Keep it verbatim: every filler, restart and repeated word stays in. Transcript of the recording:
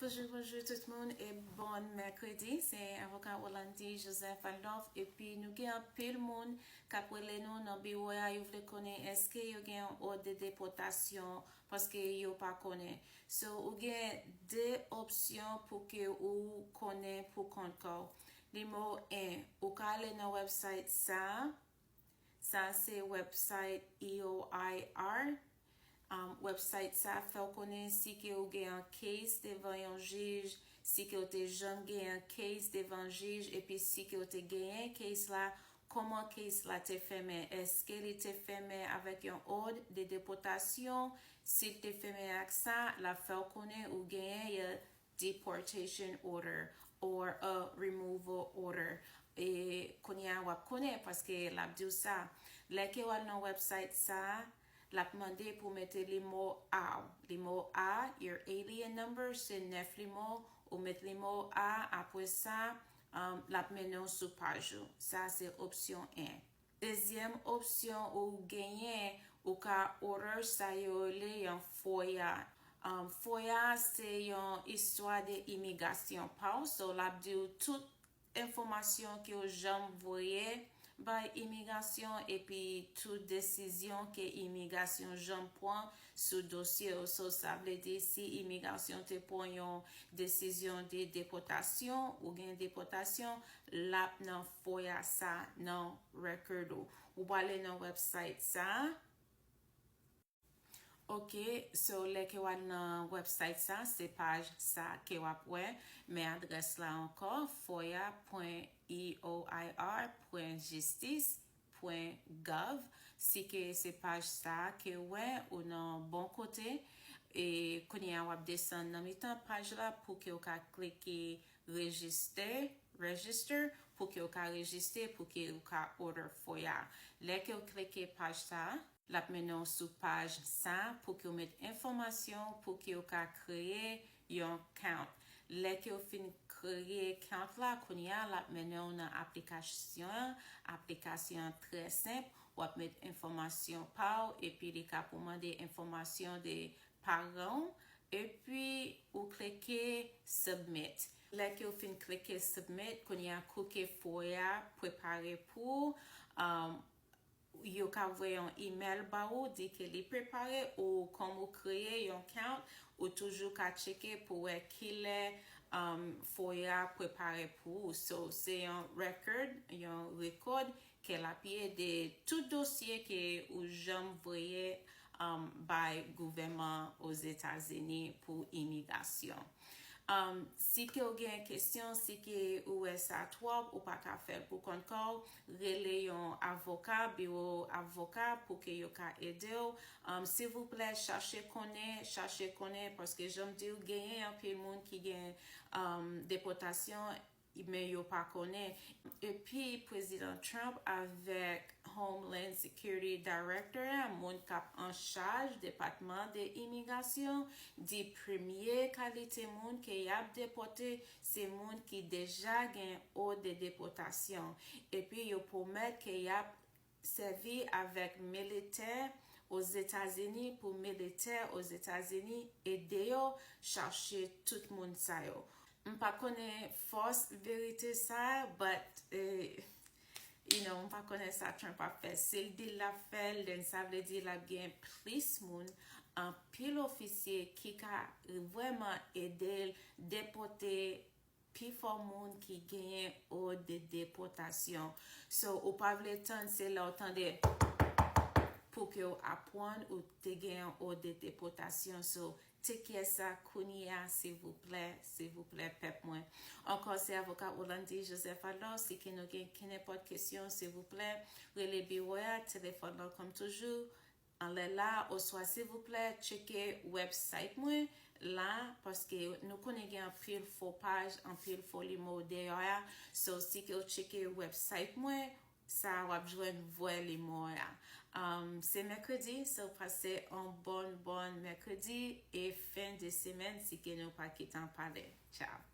Bonjou, bonjou tout moun e bon mèkredi. Se avoka Rolandi Joseph Adolphe epi nou gen anpil moun k ap rele nou nan biwo a, yo vle konnen èske yo gen yon òd de depòtasyon paske yo pa konnen. So, ou gen de opsyon pou ke ou konnen pou kont kò w. Nimewo en, ou ka ale nan website sa a. Sa se website E O I R. Um, website sa fè w konnen si ke ou gen yon case devan yon jij, si ke ou te janm gen yon case devan jij, epi si ke ou te genyen case la, kòman case la te fèmen? Èske li te fèmen avèk yon òd de depòtasyon? Si l te fèmen ak sa, l ap fè w konnen ou genyen yon deportation order or a removal order. E kounye a w ap konnen paske l ap di w sa. Lè ke w al nan website sa, l ap mande pou w mete nimewo A w. Nimewo A, your alien number, se nèf nimewo, ou met nimewo A, apre sa, um, l ap mennen w sou paj ou. Sa se opsyon en. Dezyèm opsyon ou genyen, ou ka order sa yo rele yon FOIA. Um, FOIA se yon istwa de imigrasyon pa w, so l ap di w tout enfòmasyon ke w janm voye bay imigrasyon epi tout desizyon ke imigrasyon janm pran sou dosye w. So, sa vle di si imigrasyon te pran yon desizyon de depòtasyon, ou gen depòtasyon, l ap nan FOIA sa nan record ou. Ou prale nan website sa. Ok, so lè ke w al nan website sa, se paj sa ke w ap wè, men adrès la ankò, foia pwen E O I R pwen jistis pwen gov. Si ke se paj sa ke w wè, ou nan bon kote. E kounye a w ap desann nan mitan paj la pou ke w ka klike rejiste, register, pou ke w ka rejiste, pou ke w ka order foia. Lè ke w klike paj sa, l ap mennen w sou paj sa pou ke w met enfòmasyon pou ke w ka kreye yon account. Lè ke w fin kreye account la, kounye a l ap mennen w nan aplikasyon an. Aplikasyon an trè senp. W ap met enfòmasyon pa w, epi li ka pou mande enfòmasyon de paran w, epi ou klike submit. Lè ke w fin klike submit, kounye a cookie foia prepare pou ou. Um, yo ka voye yon email ba ou, di ke li prepare, ou kòm ou kreye yon account, ou toujou ka tcheke pou wè kilè, um, foia prepare pou ou. So, se yon record, yon rekòd ke l ap ye de tout dosye ke ou janm voye, um, bay gouvènman Ozetazini pou imigrasyon. Um, si ke w gen kesyon, si ke ou wè sa twòp, ou pa ka fè l pou kont kò w, rele yon avoka, biwo avoka pou ke yo ka ede w. Um, silvouplè, chache konnen, chache konnen, paske jan m di w, genyen anpil moun ki gen, um, depòtasyon, men yo pa konnen. Epi Prezidan Trump avèk Homeland Security Director a, moun k ap an chaj Depatman de Imigrasyon, di premye kalite moun ke y ap depòte se moun ki deja gen òd de depòtasyon. Epi yo pwomèt ke y ap sèvi avèk militè Ozetazini pou militè Ozetazini ede yo chache tout moun sa yo. M pa konnen fòs verite sa, but, eh, you know, m pa konnen sa Trump ap fè. Si l di l ap fè l, then sa vle di l ap gen plis moun, anpil ofisye ki ka vrèman ede l depòte pifò moun ki genyen òd de depòtasyon. So, ou pa vle tann se lè w tande pou ke w aprann ou te genyen òd de depòtasyon. So, take care sa kounye a, silvouplè, silvouplè, pèp mwen. Ankò, se avoka Rolandi Joseph Adolphe. Si ke nou gen kenenpòt kesyon, silvouplè, rele biwo a, telefòn nan kòm toujou, anlè la, oswa silvouplè, tcheke website mwen la, paske nou konnen gen anpil fo paj, anpil fo limo deyò a. So, si ke w tcheke website mwen, sa w ap jwenn vrè limo a. Um, se mèkredi, so pase yon bòn, bòn mèkredi e fen de semèn si ke nou pa kite an pale. Ciao.